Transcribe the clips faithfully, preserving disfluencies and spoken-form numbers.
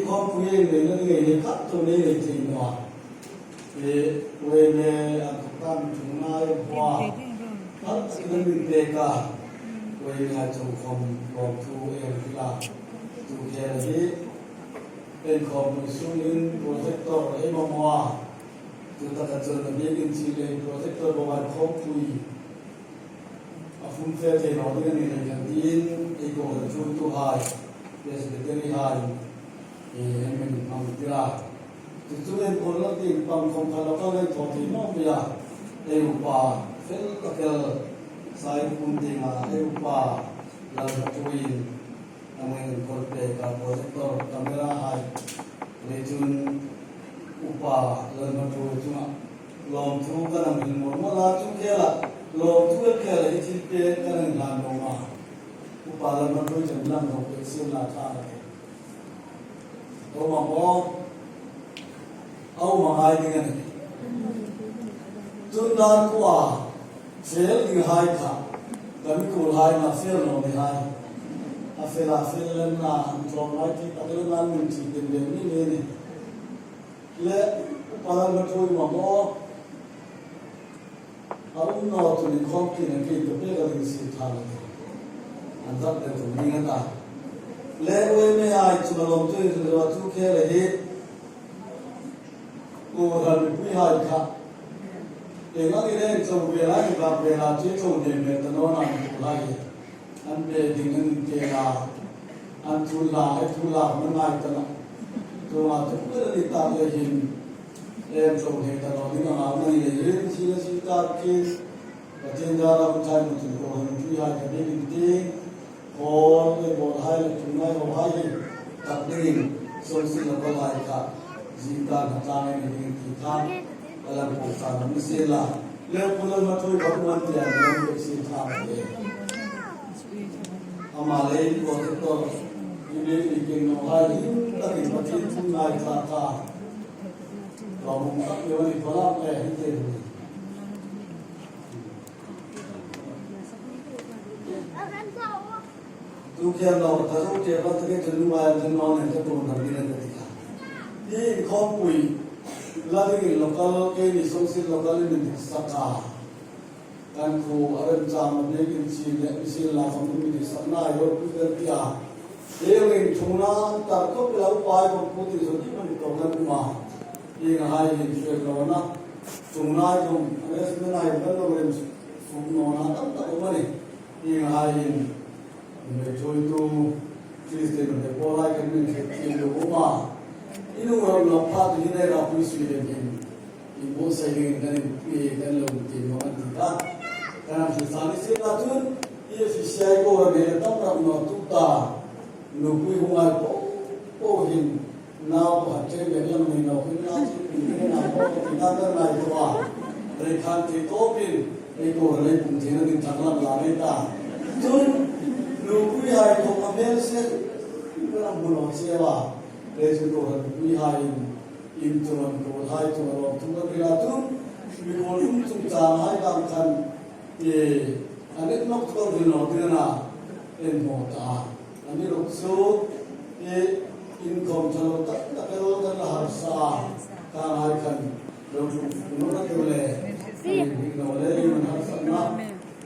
Hi khawmpui ei neina ding ei nei khat chau nei nei thei naw a. E, U M A an thawk ta mi thung ngai a hua. Hal tak in min pek a. U M A hai chungkhawm lawmthu ei hril a. Tu khela hi, ei khawmpui sungin projector ei mamaw a. Chu taka chun a bikin ching le projector bo hai khawmpui a fun fe thei naw ding a ni lei kan tiin, ei kohran ṭhuoituhai, Presbytery hai, e, ei min hmang tir a. Chu chu ei kohran tieng pang khawm kha local ei thaw thei naw pei a. Ei upa fel tak el, Saipum tienga, ei upa Lalhmaṭhuoiin, a hmang kol pek a, projector, camera hai. Lei chun upa Lalhmaṭhuoi chunga lawmthu kan hang hril mawlh mawlh a, chu khela lawmthu el khela hi thil pek kan hang hlan nuom a. Upa Lalhmaṭhuoi chun lam lo pek sien la ṭha a ti. Lo ma bo. A um a ngai ding a nih. Chun dan khuo a, fel ding hai kha, kan kuol hai na fel naw ni hai. A fel a fel lem na, an tlawm lai ti tak lem na min ti den den ni ni ni. Le, upa Lalhmaṭhuoi ma bo. A um naw tu ni khawm ki na ki tu pe ka ding si tha le. An zat le tu ni nga ta. Le, U M A hai chu ma lawmthu ei hril a, chu khela hi. Kohran mipui hai kha. Ei ngai le chau ve la, ei bak ve la, chu chau ne me ta naw na mipui hai. An be ding an ke la. An thu la, ei thu la, man ngai ta na. Tu ma tu ko ni ta le hin. Em chau ne ta naw ding a ngai ni le hin, si la si ta ki. Pathien dara hun thai mu chun kohran mipui hai ka be ding ti. Khawl le bawlhai le thungnai hawhai hi tak dingin sawmsik local hai kha zing dan a tlang ei ni ding ti kha a lang pawh sa lam ni sien la. Le Pu Lalhmaṭhuoi ka hung an ti a ni sien kha le. Ama le projector i mi i keng nawhai hi takin Pathien thungnai tla kha. Ka hung tak le ni ko la le hi te ni. Tu khela lo, ka zo che ba ta ke chun nu ai chun no ne ka tu na ni na ka ti ka. Hi khawmpui, la dingin local, keini sawmsik local in min sak a. Kan khuo a remchang a mek in chin le, mi sin la khawm min sak na ai lo pu ka ti a. He ring chungna tar khawp lo pai khawm pu ti zo ti man to kan ma. Hi nga hai hin fe lo na. Chungna khawm, a le sin na ai kan lo rem suk naw na tam tak um a ni. Hi nga hai hin. Hmeichhuoitu Kristien hmei pawl hai kan min hriet thiem lo um a. I nung ram lo pha tu hin ei Rapui sui lem hin. I buotsai dingin kan in, i kan lo tiem lo an ti ta. Kan hang hriet sa ni sien la chun, i F C I kohran hei tam ram naw tu ta. Nupui hung ai po, po hin. Nau pakhat che bek lam nei naw, khin nau che bek nei naw, khin nau kan ngai tawh a. Rei khan thei tawpin, ei kohran ei pung theina ding thang lam la nei ta. Chun, nupui hai khawm a hmel se, kan hmu naw che a. Rei chu kohran nupui hai in, in chunga kohran hai chunga lawmthu kan hril a chun, mi kohran chungchang hai dang khan, e, a net nok chu kan hril naw ding a na, en hmaw ta. Amiruokchu, e, in khawm ṭha lo tak tak el kan la harsa a, ka ngai khan lo tlung naw na tur le, kan inhnik naw le, in harsatna,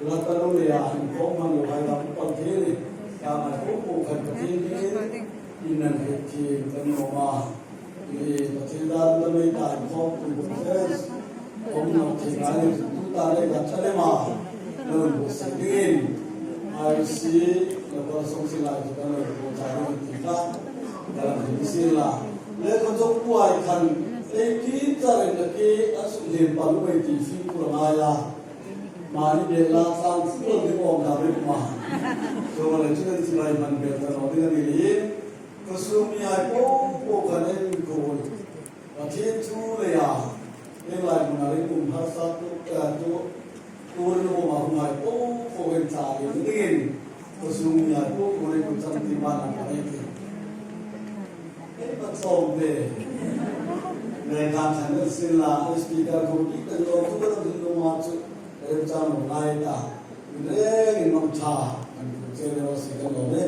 la ta lo le a, in khawm hmang lo hai la pal thei ni, ka ngai po po khan Pathien dingin, in nan hriet thiem kan nuom a. Hi Pathien dan dam ei ta, khawmpui conference hung nawk thei ngai ni tu ta le ka ṭha lem a. Lo buotsai dingin R C, local sawmsik lai chu kan lo buotsai dingin ti kha ka la hril sien la. Le ka chawkpuhai khan ei ki char en la ki a suk hlem pal lo ei ti fi pur ngai la. Mani bel la sang full ding awm ta bek ma. Chuong le chu kan chibai hman bel ta naw ding a ni leiin. Khawsung mihai po po khan ei mi khuo. Pathien thu leia, ei lai hmuna ring um harsa tu, eh, tu, turin um a hung hai po po kan tla ding dingin. Khawsung mihai po po ring um chang ti ma na ka nei ti. Ei pathom te. Ngai khan than sin la speaker ko ki kan lo tu kan lo ma chu. Rem chang lo ngai ta. Reng in mangṭha kan pu che lo si kan lo le.